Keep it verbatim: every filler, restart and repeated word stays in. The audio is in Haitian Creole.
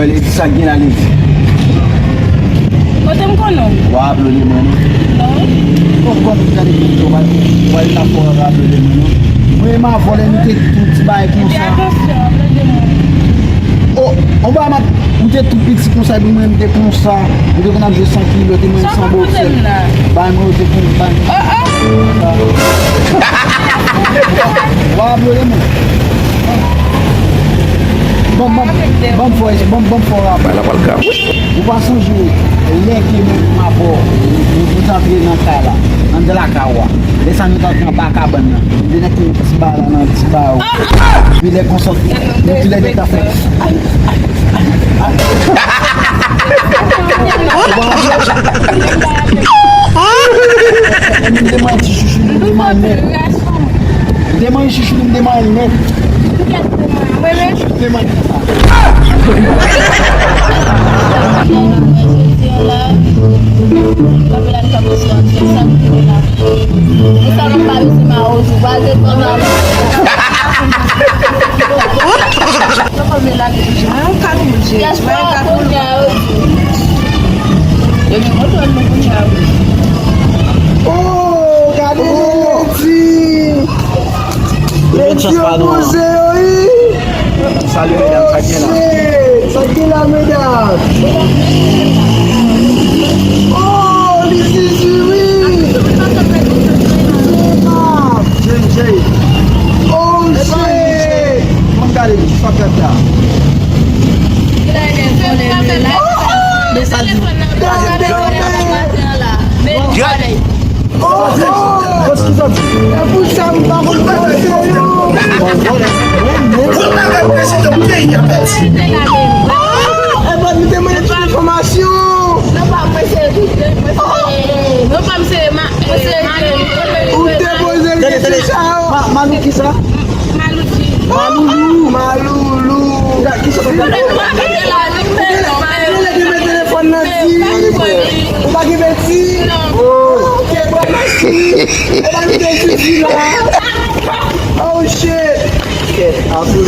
Lady, sa k gen la, Lady? Kote m konnen w? W a aplode mwen, non? Non. Bon, kòm ou gade videyo, w a, w a la fò w aplode mwen, non? Mwen, m a vòlè, nou te tou ti bagay konsa. Fè atansyon, aplode mwen. Oh, anba mat, ou te tou piti konsa, epi mwen, m te konsa. Ou te konn ap jwe san kilo, te mwen san bokse. Bay mwen, ou te konn bay mwen. Oh, oh! W a aplode mwen. Bon, bon, bon, fò, bon, bon, fò rapè. Bay la pral grap. Ou pa sonje lè ke mwen avè w, nou, nou, nou t antre nan kay la, anndan lakay ou a. Lè sa nou t antre anba kabann nan. Lè nèg ki ti ba la nan ti ba ou. Epi lè konsa, nou ti lè nèg ta fè. Mwen te mwen ti chouchou, mwen te mwen nèg. Demann chouchou, m demann nèt. Demann. Oh, gade Lady! Lady yo poze yo, wi. Salye medam, sa k gen la? Oh, shit. Sa k gen la, medam? Oh, li zizi, wi. J J. Oh, shit. Mwen gade, sa fèt la? Gade, gade, gade. Gade. Oh, oh! E pou sa m pa konn pale yo. Ou pa ka prezidan peyi a pèdi. E pa nou te mande tout enfòmasyon. Non, pa mwen se, mwen se, non, pa mwen se, ma, mwen se, ou te poze kesyon sa yo. Ma, Manou kisa? Maloudi. Maloulou. Maloulou. Gade, kisa sa fè? Ou pa gen telefòn nan di. Ou pa gen beti? Non. Ok, bon, mèsi. E pa nou te di la. Oh, shit. Ok, apre,